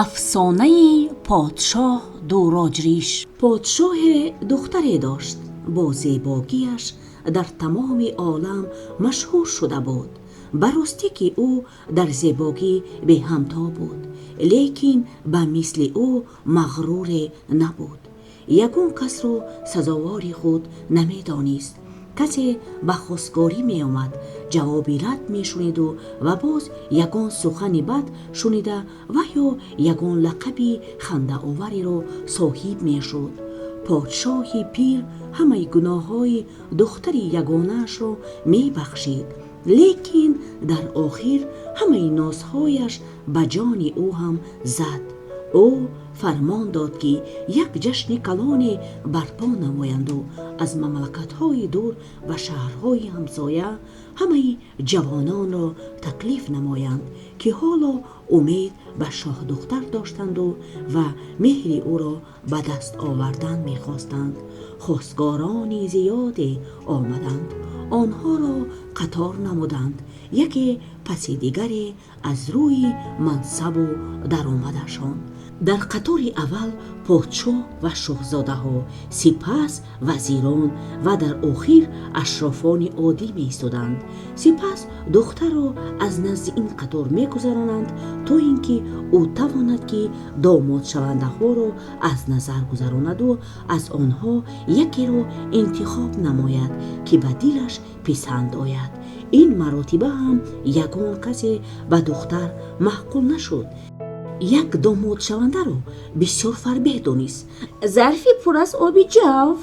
Афсонаи подшоҳ Дуроҷриш. Подшоҳе духтаре дошт, бо зебогиаш дар тамоми олам машҳур шуда буд. Ба ростӣ ки ӯ дар зебогӣ беҳамто буд, лекин ба мисли ӯ мағруре набуд. Ягон касро сазовори худ намедонист. Касе ба хостгорӣ меомад, ҷавоби рад мешуниду ва боз ягон сухани бад шунида ва ё ягон лақаби хандаовареро соҳиб мешуд. Подшоҳи пир ҳамаи гуноҳҳои духтари ягонаашро мебахшид, лекин дар охир ҳамаи нозҳояш ба ҷони ӯ ҳам зад. Ӯ фармон дод, ки як ҷашни калоне барпо намоянду аз мамлакатҳои дур ва шаҳрҳои ҳамсоя ҳамаи ҷавононро таклиф намоянд, ки ҳоло умед ба шоҳдухтар доштанду ва меҳри ӯро ба даст овардан мехостанд. Хостгорони зиёде омаданд. Онҳоро қатор намуданд, яке паси дигаре аз рӯи мансабу даромадашон. Дар қатори аввал подшоҳ ва шоҳзодаҳо, сипас вазирон ва дар охир ашрофони оддӣ меистоданд. Сипас духтарро аз назди ин қатор мегузаронанд, то ин ки ӯ тавонад, ки домодшавандаҳоро аз назар гузаронаду аз онҳо якеро интихоб намояд, ки ба дилаш писанд ояд. Ин маротиба ҳам ягон касе ба духтар маъқул нашуд. Як домодшавандаро бисёр фарбеҳ донист. «Зарфи пур аз оби ҷав»,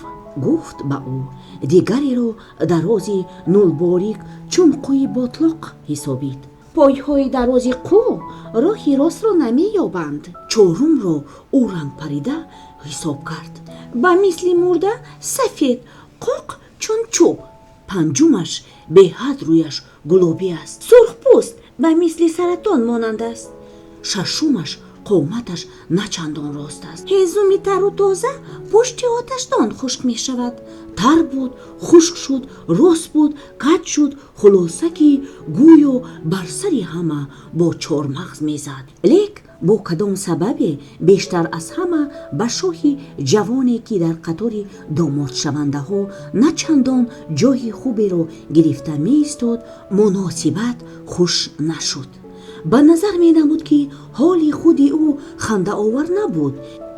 гуфт ба ӯ. Дигареро дарози нулборик чун қӯи ботлоқ ҳисобид. «Пойҳои дарози қӯ роҳи ростро намеёбанд». Чорумро ӯ рангпарида ҳисоб кард. «Ба мисли мурда сафед, қоқ чун чӯб». Панҷумаш беҳад рӯяш гулобӣ аст. «Сурхпӯст ба мисли саратон монанд аст». Шашумаш қоматаш начандон рост аст. «Ҳезуми тару тоза пушти оташдон хушк мешавад». Тар буд, хушк шуд, рост буд, каҷ шуд. Хулоса, ки гӯё бар сари ҳама бо чормағз мезад. Лек бо кадом сабабе бештар аз ҳама ба шоҳи ҷавоне, ки дар қатори домодшавандаҳо начандон ҷойи хуберо гирифта меистод, муносибат хуш нашуд. Ба назар менамуд, ки ҳоли худи ӯ хандаовар набуд.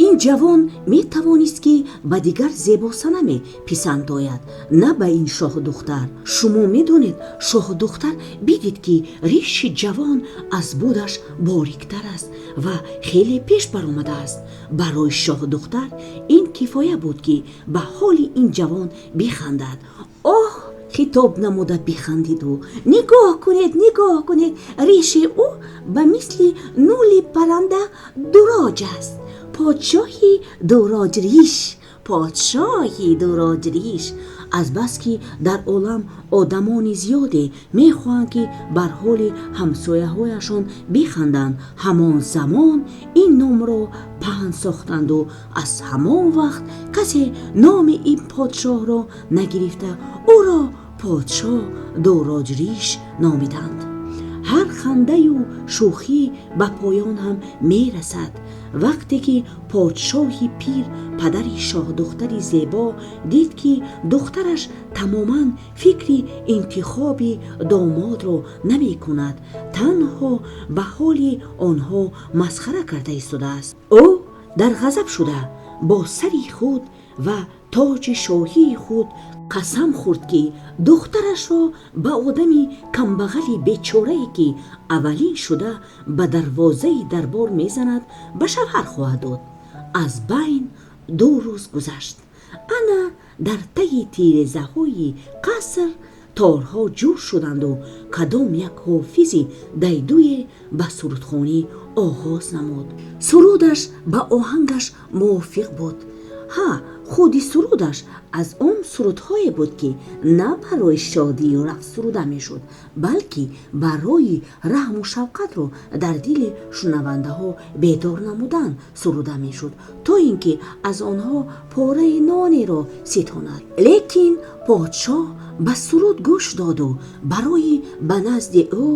Ин ҷавон метавонист, ки ба дигар зебосанаме писанд ояд, на ба ин шоҳдухтар. Шумо медонед, шоҳдухтар бидид, ки риши ҷавон аз будаш бориктар аст ва хеле пеш баромадааст. Барои шоҳдухтар ин кифоя буд, ки ба ҳоли ин ҷавон бихандад. «Оҳ», хитоб намуда бихандид ӯ, «нигоҳ кунед, нигоҳ кунед, риши ӯ ба мисли нули парранда дуроҷ аст. Подшоҳи дуроҷриш, подшоҳи дуроҷриш». Азбаски дар олам одамони зиёде мехоҳанд, ки бар ҳоли ҳамсояҳояшон биханданд, ҳамон замон ин номро паҳн сохтанду аз ҳамон вақт касе номи ин подшоҳро нагирифта, ӯро подшоҳ Дуроҷриш номиданд. Ҳар хандаю шӯхӣ ба поён ҳам мерасад. Вақте ки подшоҳи пир, падари шоҳдухтари зебо, дид, ки духтараш тамоман фикри интихоби домодро намекунад, танҳо ба ҳоли онҳо масхара карда истодааст, ӯ дар ғазаб шуда, бо сари худ ва тоҷи шоҳии худ қасам хӯрд, ки духтарашро ба одами камбағали бечорае, ки аввалин шуда ба дарвозаи дарбор мезанад, ба шавҳар хоҳад дод. Аз байн 2 рӯз гузашт. Ана дар таги тирезаҳои қаср торҳо ҷӯр шуданду кадом як ҳофизи дайдуе ба сурудхонӣ оғоз намуд. Сурудаш ба оҳангаш мувофиқ буд. Ҳа, худи сурудаш аз он сурудҳое буд, ки на барои шодию рақс суруда мешуд, балки барои раҳму шафқатро дар дили шунавандаҳо бедор намудан суруда мешуд, то ин ки аз онҳо пораи нонеро ситонад. Лекин подшоҳ ба суруд гӯш доду барои ба назди ӯ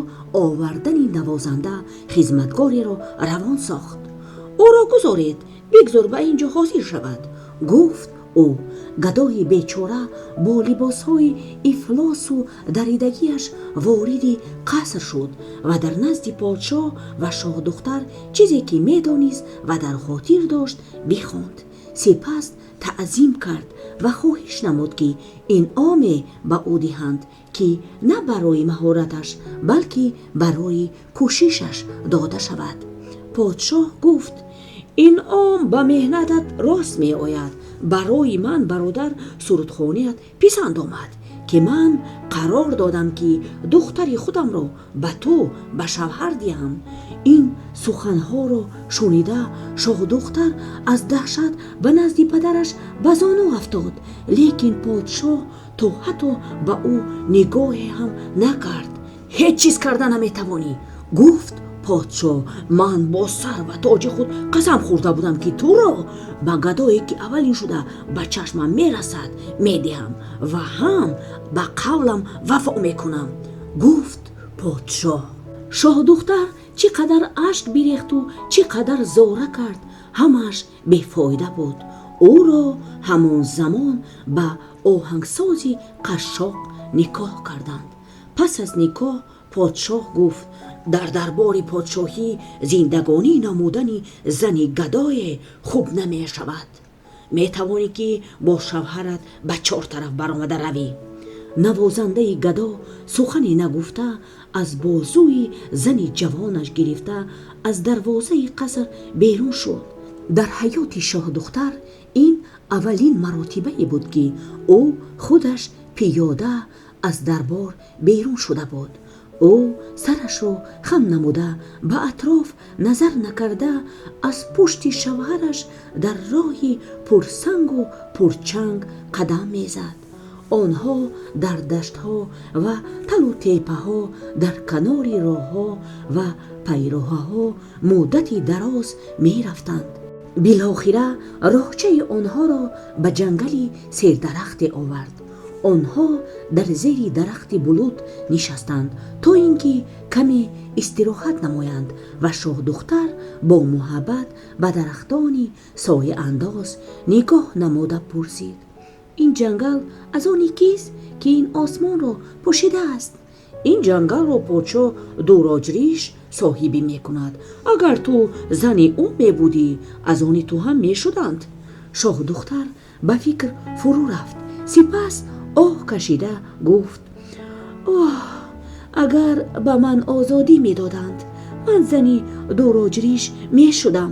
овардани навозанда хизматгореро равон сохт. Ӯро гузоред, бигзор ба ин ҷо ҳозир шавад», гуфт ӯ. Гадои бечора бо либосҳои ифлосу даридагиаш вориди қаср шуд ва дар назди подшоҳ ва шоҳдухтар чизе ки медонист ва дар хотир дошт, бихонд. Сипас таъзим кард ва хоҳиш намуд, ки инъоме ба ӯ диҳанд, ки на барои маҳораташ, балки барои кӯшишаш дода шавад. Подшоҳ гуфт: «Инъом ба меҳнатат рост меояд. Барои ман, бародар, сурудхоният писанд омад, ки ман қарор додам, ки духтари худамро ба ту ба шавҳар диҳам». Ин суханҳоро шунида, шоҳдухтар аз даҳшат ба назди падараш ба зону афтод. Лекин подшоҳ то ҳатто ба ӯ нигоҳе ҳам накард. «Ҳеҷ чиз карда наметавонӣ», гуфт подшоҳ. «Ман бо сар ва тоҷи худ қасам хӯрда будам, ки туро ба гадое, ки аввалин шуда ба чашмам мерасад, медиҳам ва ҳам ба қавлам вафо мекунам», гуфт подшоҳ. Шоҳдухтар чӣ қадар ашк бирехту чӣ қадар зора кард, ҳамаш бефоида буд. Ӯро ҳамон замон ба оҳангсози қашшоқ никоҳ карданд. Пас аз никоҳ подшоҳ гуфт: «Дар дарбори подшоҳӣ зиндагонӣ намудани зани гадое хуб намешавад. Метавонӣ, ки бо шавҳарат ба чор тараф баромада равӣ». Навозандаи гадо сухане нагуфта, аз бозуи зани ҷавонаш гирифта, аз дарвозаи қаср берун шуд. Дар ҳаёти шоҳдухтар ин аввалин маротибае буд, ки ӯ худаш пиёда аз дарбор берун шуда буд. Ӯ сарашро хам намуда, ба атроф назар накарда, аз пушти шавҳараш дар роҳи пурсангу пурчанг қадам мезад. Онҳо дар даштҳо ва талу теппаҳо, дар канори роҳҳо ва пайроҳаҳо муддати дароз мерафтанд. Билохира роҳчаи онҳоро ба ҷангали сердарахте овард. Онҳо дар зери дарахти булут нишастанд, то ин ки каме истироҳат намоянд, ва шоҳдухтар бо муҳаббат ба дарахтони сояандоз нигоҳ намуда пурсид: «Ин ҷангал аз они кист, ки ин осмонро пӯшидааст?» «Ин ҷангалро подшоҳ Дуроҷриш соҳибӣ мекунад. Агар ту зани ӯ мебудӣ, аз они ту ҳам мешуданд». Шоҳдухтар ба фикр фурӯ рафт, сипас оҳ кашида гуфт: «Оҳ, агар ба ман озодӣ медоданд, ман зани Дуроҷриш мешудам».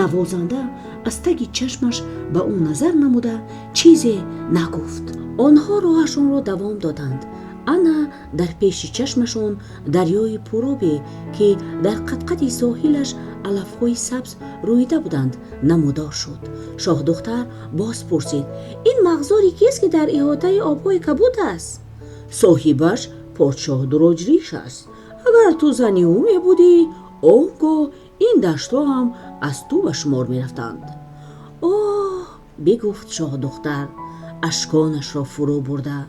Навозанда аз таги чашмаш ба ӯ назар намуда, чизе нагуфт. Онҳо роҳашонро давом доданд. Ана дар пеши чашмашон дарёи пуробе, ки дар қадқади соҳилаш алафҳои сабз рӯида буданд, намудор шуд. Шоҳдухтар боз пурсид: «Ин мағзори кист, ки дар иҳотаи обҳои кабуд аст?» «Соҳибаш подшоҳ Дуроҷриш аст. Агар ту зани ӯ мебудӣ, он гоҳ ин даштҳо ҳам аз ту ба шумор мерафтанд». «Оҳ», бигуфт шоҳдухтар, ашконашро фурӯ бурда,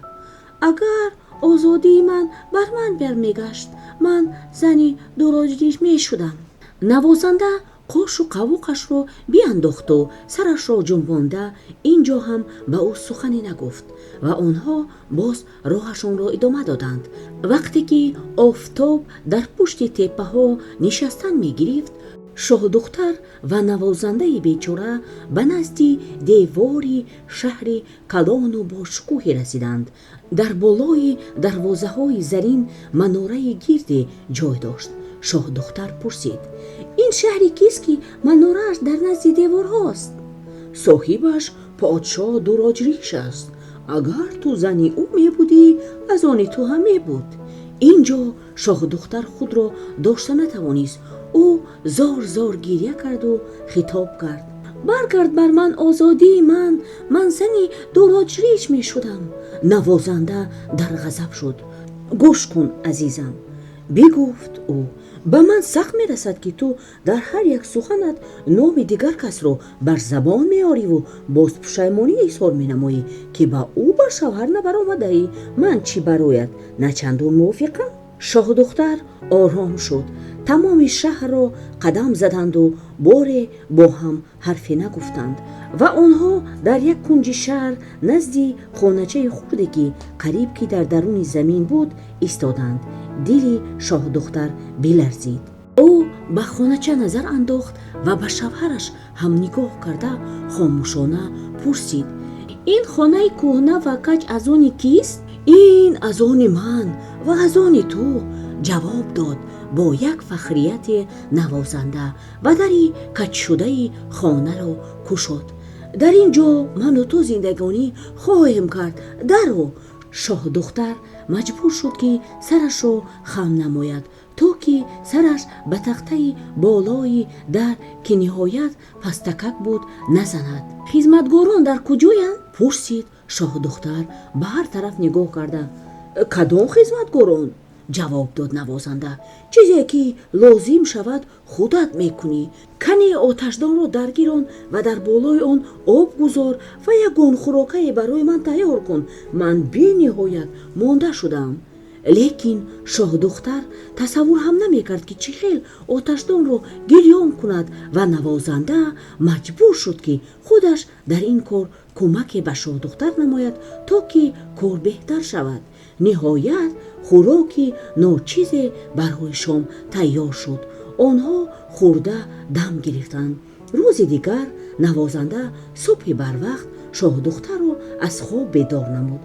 «агар озодии ман бар ман бармегашт, ман зани Дуроҷриш мешудам». Навозанда қошу қавоқашро биандохту сарашро ҷунбонда, ин ҷо ҳам ба ӯ сухане нагуфт ва онҳо боз роҳашонро идома доданд. Вақте ки офтоб дар пушти теппаҳо нишастан мегирифт, шоҳдухтар ва навозандаи бечора ба назди девори шаҳри калону бошукӯҳе расиданд. Дар болои дарвозаҳои зарин манораи гирде ҷой дошт. Шоҳдухтар пурсид: «Ин шаҳри кист, ки манорааш дар назди деворҳост?» «Соҳибаш подшоҳ Дуроҷриш аст. Агар ту зани ӯ мебудӣ, аз они ту ҳам мебуд». Ин ҷо шоҳдухтар худро дошта натавонист. Ӯ зор зор гиря карду хитоб кард: «Баргард бар ман озодии ман, ман зани Дуроҷриш мешудам». Навозанда дар ғазаб шуд. «Гӯш кун, азизам», бигуфт ӯ, «ба ман сахт мерасад, ки ту дар ҳар як суханат номи дигар касро бар забон меориву боз пушаймонӣ изҳор менамоӣ, ки ба ӯ ба шавҳар набаромадаӣ. Ман чӣ барояд начандон мувофиқам?» Шоҳдухтар ором шуд. Тамоми шаҳрро қадам заданду боре бо ҳам ҳарфе нагуфтанд. Ва онҳо дар як кунҷи шаҳр назди хоначаи хурде, ки қариб ки дар даруни замин буд, истоданд. Дили шоҳдухтар биларзид. Ӯ ба хонача назар андохт ва ба шавҳараш ҳам нигоҳ карда, хомӯшона пурсид: «Ин хонаи кӯҳна ва каҷ аз они кист?» «Ин аз они ман ва аз они ту», ҷавоб дод бо як фахрияте навозанда ва дари каҷшудаи хонаро кушод. «Дар ин ҷо ману ту зиндагонӣ хоҳем кард. Даро.» Шоҳдухтар маҷбур шуд, ки сарашро хам намояд, то ки сараш ба тахтаи болои дар, ки ниҳоят пастакак буд, назанад. «Хизматгорон дар куҷоянд?» пурсид шоҳдухтар, ба ҳар тараф нигоҳ карда. «Кадом хизматгорон?» ҷавоб дод навозанда. «Чизе ки лозим шавад, худат мекунӣ. Кане, оташдонро даргирон ва дар болои он об гузор ва ягон хӯрокае барои ман тайёр кун. Ман бениҳоят монда шудам.» Лекин шоҳдухтар тасаввур ҳам намекард, ки чӣ хел оташдонро гирён кунад, ва навозанда маҷбур шуд, ки худаш дар ин кор кӯмаке ба шоҳдухтар намояд, то ки кор беҳтар шавад. Ниҳоят, хӯроки ночизе барои шом тайёр шуд. Онҳо хӯрда дам гирифтанд. Рӯзи дигар навозанда субҳи барвақт шоҳдухтарро аз хоб бедор намуд.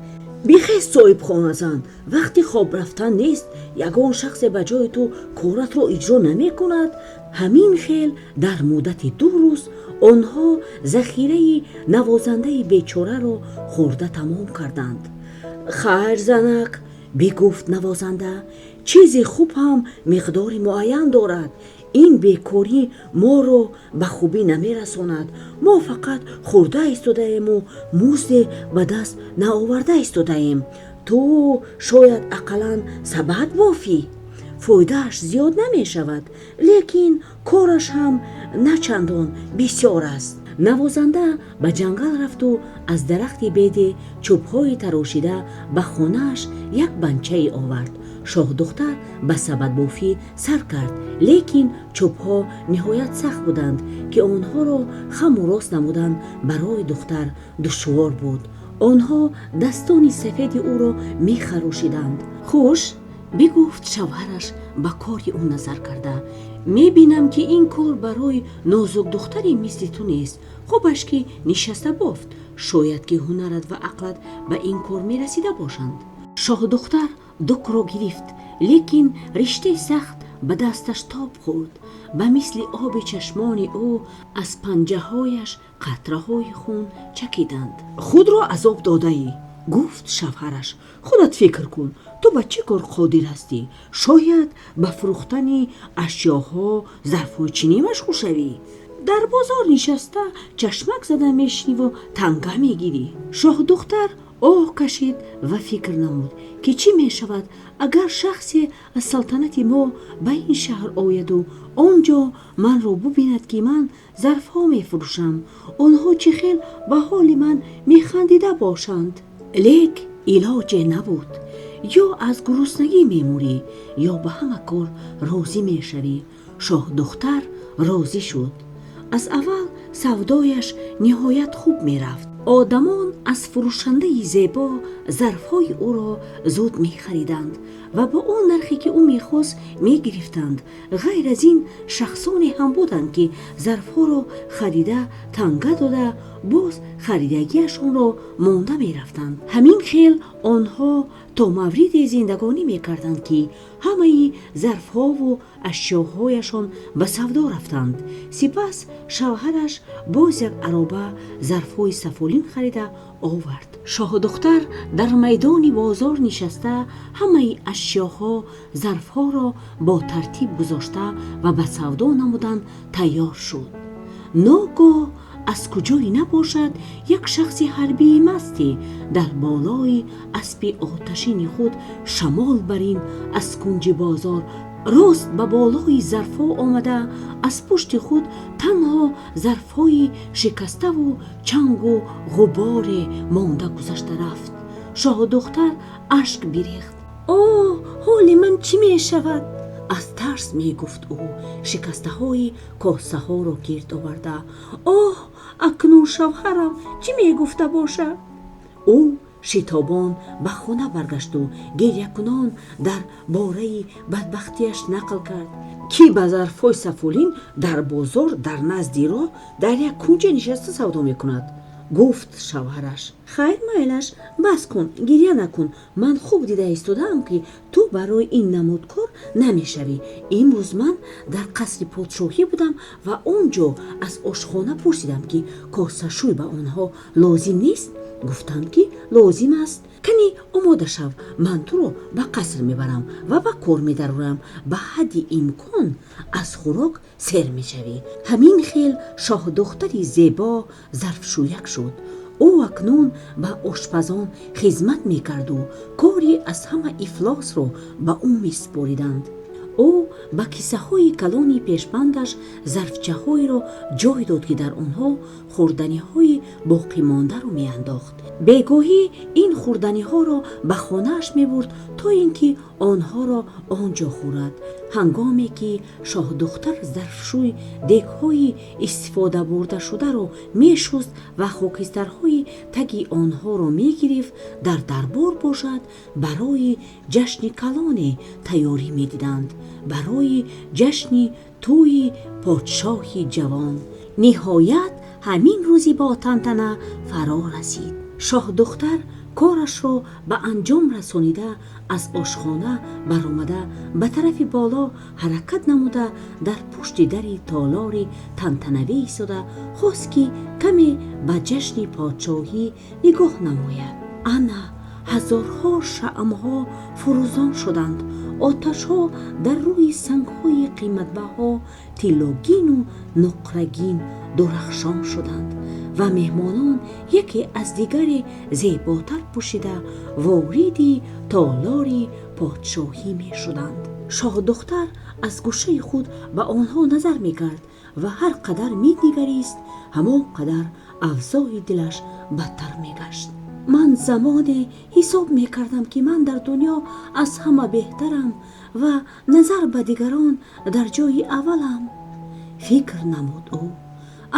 «Бихез, соҳибхоназан, вақти хоб рафтан нест. Ягон шахсе ба ҷои ту коратро иҷро намекунад.» Ҳамин хел дар муддати 2 рӯз онҳо захираи навозандаи бечораро хӯрда тамом карданд. «Хайр, занак, бигуфт навозанда, чизи хуб ҳам миқдори муайян дорад. Ин бекорӣ моро ба хубӣ намерасонад. Мо фақат хӯрда истодаему музде ба даст наоварда истодаем. Ту шояд ақаллан сабад бофӣ. Фоидааш зиёд намешавад, лекин кораш ҳам начандон бисёр аст.» Навозанда ба ҷангал рафту аз дарахти беде чӯбҳои тарошида ба хонааш як банчае овард. Шоҳдухтар ба сабадбофӣ сар кард, лекин чӯбҳо ниҳоят сахт буданд, ки онҳоро хаму рост намудан барои духтар душвор буд. Онҳо дастони сафеди ӯро мехарошиданд. «Хуш, бигуфт шавҳараш, ба кори ӯ назар карда, мебинам, ки ин кор барои нозукдухтаре мисли ту нест. Хубаш, ки нишаста бофт. Шояд ки ҳунарат ва ақлат ба ин кор мерасида бошанд.» Шоҳдухтар дукро гирифт, лекин риштаи сахт ба дасташ тоб хӯрд. Ба мисли оби чашмони ӯ аз панҷаҳояш қатраҳои хун чакиданд. «Худро азоб додаӣ, гуфт шавҳараш. Худат фикр кун, ту ба чӣ кор қодир ҳастӣ? Шояд ба фурӯхтани ашёҳо, зарфҳои чинӣ машғул шавӣ. Дар бозор нишаста, чашмак зада мешиниву танга мегирӣ.» Шоҳдухтар оҳ кашид ва фикр намуд, ки чӣ мешавад, агар шахсе аз салтанати мо ба ин шаҳр ояду он ҷо манро бубинад, ки ман зарфҳо мефурӯшам. Онҳо чӣ хел ба ҳоли ман механдида бошанд. Лек илоҷе набуд: ё аз гуруснагӣ мемурӣ, ё ба ҳама кор розӣ мешавӣ. Шоҳдухтар розӣ шуд. Аз аввал савдояш ниҳоят хуб мерафт. Одамон аз фурӯшандаи зебо зарфҳои ӯро зуд мехариданд ва ба он нархе, ки ӯ мехост, мегирифтанд. Ғайр аз ин, шахсоне ҳам буданд, ки зарфҳоро харида, танга дода, боз харидагиашонро монда мерафтанд. Ҳамин хел онҳо то мавриде зиндагонӣ мекарданд, ки ҳамаи зарфҳову ашёҳояшон ба савдо рафтанд. Сипас шавҳараш боз як ароба зарфҳои сафолин харида овард. Шоҳдухтар дар майдони бозор нишаста, ҳамаи ашёҳо, зарфҳоро бо тартиб гузошта ва ба савдо намудан тайёр шуд. Ногоҳ аз куҷое набошад як шахси ҳарбии масте дар болои аспи оташини худ шамол бар ин аз кунҷи бозор рост ба болои зарфҳо омада, аз пушти худ танҳо зарфҳои шикаставу чангу ғуборе монда гузашта рафт. Шоҳдухтар ашк бирехт. «О, ҳоли ман чӣ мешавад?» Аз тарс мегуфт ӯ, шикастаҳои косаҳоро гирд оварда. Оҳ, акнун шавҳарам чӣ мегуфта бошад? Ӯ шитобон ба хона баргашту гирякунон дар бораи бадбахтияш нақл кард. Ки ба зарфҳои сафолин дар бозор дар назди роҳ дар як кунҷа нишаста савдо мекунад, гуфт шавҳараш. Хайр, майлаш, бас кун, гиря накун. Ман хуб дида истодаам, ки ту барои ин намуд кор намешавӣ. Имрӯз ман дар қасри подшоҳӣ будам ва он ҷо аз ошхона пурсидам, ки косашӯй ба онҳо лозим нест. Гуфтанд, ки лозим аст. Кани омода шав, ман туро ба қаср мебарам ва ба кор медарорам. Ба ҳадди имкон аз хӯрок сер мешавӣ. Ҳамин хел шоҳдухтари зебо зарфшӯяк шуд. Ӯ акнун ба ошпазон хизмат мекарду кори аз ҳама ифлосро ба ӯ месупориданд. Ӯ ба кисаҳои калони пешбандаш зарфчаҳоеро ҷой дод, ки дар онҳо хӯрданиҳои боқимондаро меандохт. Бегоҳӣ ин хӯрданиҳоро ба хонааш мебурд, то ин ки онҳоро он ҷо хӯрад. Ҳангоме ки шоҳдухтар зарфшӯй дегҳои истифодабурдашударо мешуст ва хокистарҳои таги онҳоро мегирифт, дар дарбор бошад, барои ҷашни калоне тайёрӣ медиданд. Барои ҷашни тӯйи подшоҳи ҷавон. Ниҳоят ҳамин рӯзи ботантана фаро расид. Шоҳдухтар корашро ба анҷом расонида, аз ошхона баромада, ба тарафи боло ҳаракат намуда, дар пушти дари толори тантанавӣ истода хост, ки каме ба ҷашни подшоҳӣ нигоҳ намояд. Ана ҳазорҳо шамъҳо фурӯзон шуданд. Оташҳо дар рӯи сангҳои қиматбаҳо тиллогину нуқрагин дурахшон шуданд ва меҳмонон яке аз дигаре зеботар пӯшида вориди толори подшоҳӣ мешуданд. Шоҳдухтар аз гӯшаи худ ба онҳо назар мекард ва ҳар қадар менигарист, ҳамон қадар авзои дилаш бадтар мегашт. Ман замоне ҳисоб мекардам, ки ман дар дунё аз ҳама беҳтарам ва назар ба дигарон дар ҷойи аввалам, фикр намуд ӯ.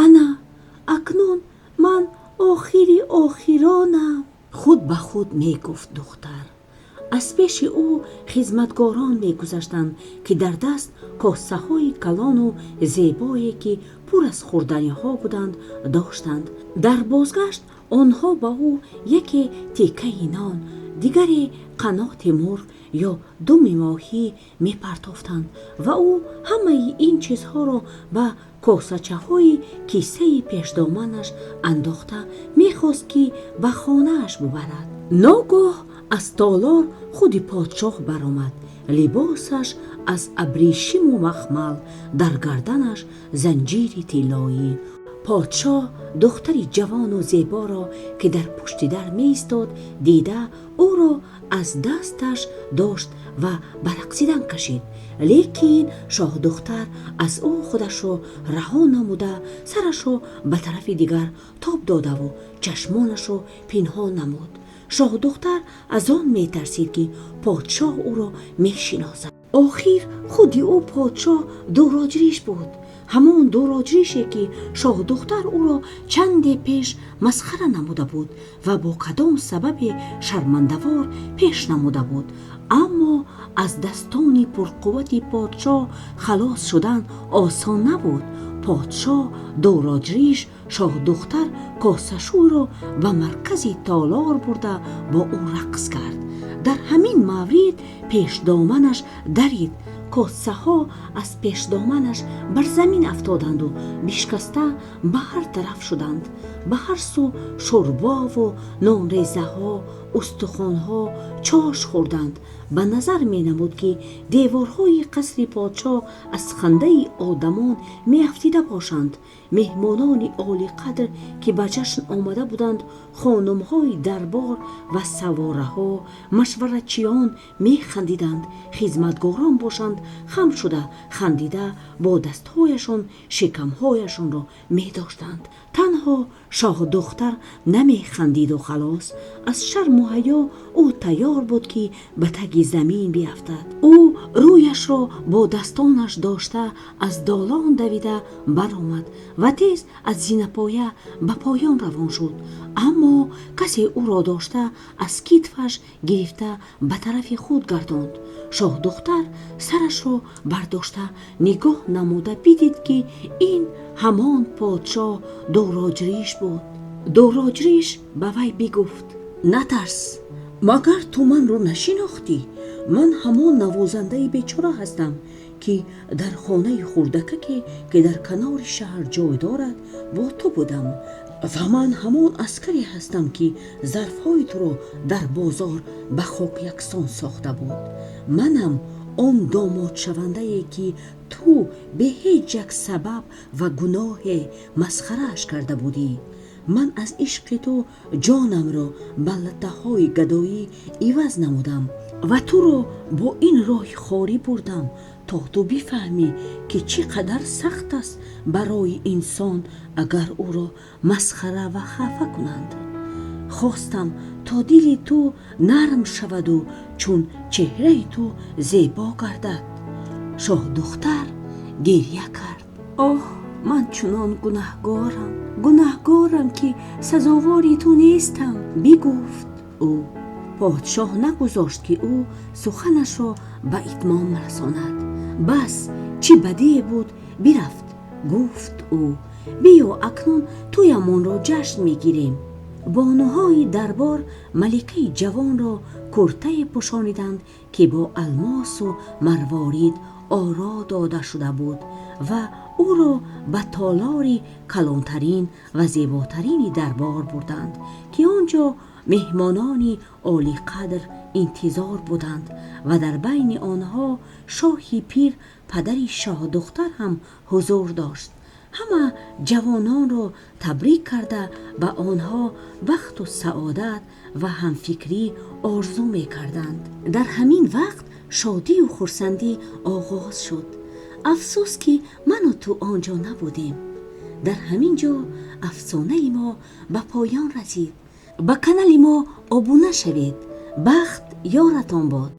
Ана акнун ман охири охиронам, худ ба худ мегуфт духтар. Аз пеши ӯ хизматгорон мегузаштанд, ки дар даст косаҳои калону зебое, ки пур аз хӯрданиҳо буданд, доштанд. Дар бозгашт онҳо ба ӯ яке тикаи нон, дигаре қаноти мурғ ё думи моҳӣ мепартофтанд ва ӯ ҳамаи ин чизҳоро ба косачаҳои кисаи пешдоманаш андохта мехост, ки ба хонааш бубарад. Ногоҳ аз толор худи подшоҳ баромад. Либосаш аз абрешиму махмал, дар гарданаш занҷири тиллоӣ. Подшоҳ духтари ҷавону зеборо, ки дар пушти дар меистод, дида, ӯро аз дасташ дошт ва ба рақсидан кашид. Лекин шоҳдухтар аз ӯ худашро раҳо намуда, сарашро ба тарафи дигар тоб додаву чашмонашро пинҳон намуд. Шоҳдухтар аз он метарсид, ки подшоҳ ӯро мешиносад. Охир худи ӯ подшоҳ Дуроҷриш буд. Ҳамон Дуроҷрише, ки шоҳдухтар ӯро чанде пеш масхара намуда буд ва бо кадом сабабе шармандавор пеш намуда буд. Аммо аз дастони пурқуввати подшоҳ халос шудан осон набуд. Подшоҳ Дуроҷриш шоҳдухтар косашӯйро ба маркази толор бурда, бо ӯ рақс кард. Дар ҳамин маврид пешдоманаш дарид. Косаҳо аз пешдоманаш бар замин афтоданду бишкаста ба ҳар тараф шуданд. Ба ҳар сӯ шӯрбову нонрезаҳо, устухонҳо чош хӯрданд. Ба назар менамуд, ки деворҳои қасри подшоҳ аз хандаи одамон меафтида бошанд. Меҳмонони олиқадр, ки ба ҷашн омада буданд, хонумҳои дарбор ва савораҳо, машваратчиён механдиданд. Хизматгорон бошанд, хам шуда хандида, бо дастҳояшон шикамҳояшонро медоштанд. Танҳо шоҳдухтар намехандиду халос. Аз шарму муҳайё ӯ тайёр буд, ки ба таги замин биафтад. Ӯ рӯяшро бо дастонаш дошта, аз долон давида баромад ва тез аз зинапоя ба поён равон шуд. Аммо касе ӯро дошта, аз китфаш гирифта, ба тарафи худ гардонд. Шоҳдухтар сарашро бардошта нигоҳ намуда бидид, ки ин ҳамон подшоҳ Дороҷриш буд. Дороҷриш ба вай бигуфт: «Натарс, магар ту манро нашинохтӣ? Ман ҳамон навозандаи бечора ҳастам, ки дар хонаи хурдакаке, ки дар канори шаҳр ҷой дорад, бо ту будам ва ман ҳамон аскаре ҳастам, ки зарфҳои туро дар бозор ба хок яксон сохта буд. Манам он домодшавандае, ки ту бе ҳеҷ як сабаб ва гуноҳе масхарааш карда будӣ. Ман аз ишқи ту ҷонамро ба латтаҳои гадоӣ иваз намудам ва туро бо ин роҳи хорӣ бурдам, то ту бифаҳмӣ, ки чӣ қадар сахт аст барои инсон, агар ӯро масхара ва хафа кунанд. Хостам, то дили ту нарм шаваду чун чеҳраи ту зебо гардад». Шоҳдухтар гиря кард: «Оҳ, ман чунон гунаҳгорам, гунаҳгорам, ки сазовори ту нестам», бигуфт ӯ. Подшоҳ нагузошт, ки ӯ суханашро ба итмом расонад. «Бас, чӣ бадие буд, бирафт», гуфт ӯ. «Биё, акнун тӯямонро ҷашн мегирем». Бонуҳои дарбор маликаи ҷавонро куртае пӯшониданд, ки бо алмосу марворид оро дода шуда буд, ва ӯро ба толори калонтарин ва зеботарини дарбор бурданд, ки он ҷо меҳмонони олиқадр интизор буданд ва дар байни онҳо шоҳи пир, падари шоҳдухтар ҳам ҳузур дошт. Ҳама ҷавононро табрик карда, ба онҳо бахту саодат ва ҳамфикрӣ орзу мекарданд. Дар ҳамин вақт шодию хурсандӣ оғоз шуд. Афсӯс, ки ману ту он ҷо набудем. Дар ҳамин ҷо афсонаи мо ба поён расид. Ба канали мо обуна шавед. Бахт ёратон бод.